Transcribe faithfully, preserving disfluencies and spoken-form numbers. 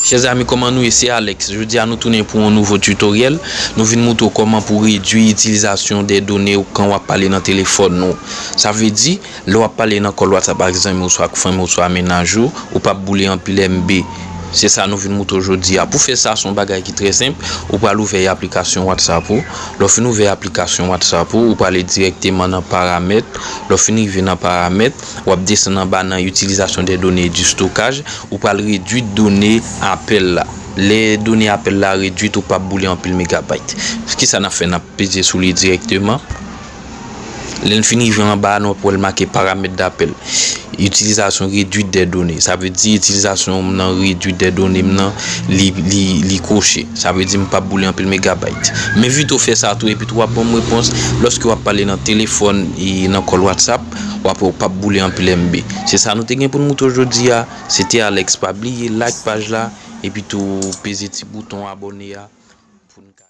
Chè zanmi, kòman nou ye? Se Alex. Jodi a nou tounen pou yon nouvo tutoriel. Nou vin moutre w kòman pou redui itilizasyon de done w kan w ap pale nan telefòn ou. Sa vle di, lè w ap pale nan call WhatsApp ak zanmi w, oswa ak fanmi w, oswa mennaj ou, ou p ap boule anpil M B. Se sa nou vin moutre w jodi a. Pou fè sa, se yon bagay ki trè senp. Ou pral ouvè aplikasyon WhatsApp ou. Lè w fin ouvè aplikasyon WhatsApp ou, ou prale dirèkteman nan paramèt. Lè w fin rive nan paramèt, w ap desann anba nan itilizasyon de done e di stokaj. Ou pral redui done apèl la. Lè done apèl la redui, ou p ap boule anpil megabayt. Kisa n ap fè? N ap peze sou li dirèkteman. Lè n fin rive anba a, nou ap wè l make paramèt dapèl. Itilizasyon redui de done. Sa vle di itilizasyon m nan redui de done m nan, li, li, li koche. Sa vle di m p ap boule anpil megabayt. Men evite w fè sa tou, epi tou w ap ban m repons lòske w ap pale nan telefòn e nan call WhatsApp, w ap wè w p ap boule anpil M B. Se sa nou te gen pou n moutre w jodi a. Se te Alex. Pa bliye like paj la, epi tou peze ti bouton abòne a pou n ka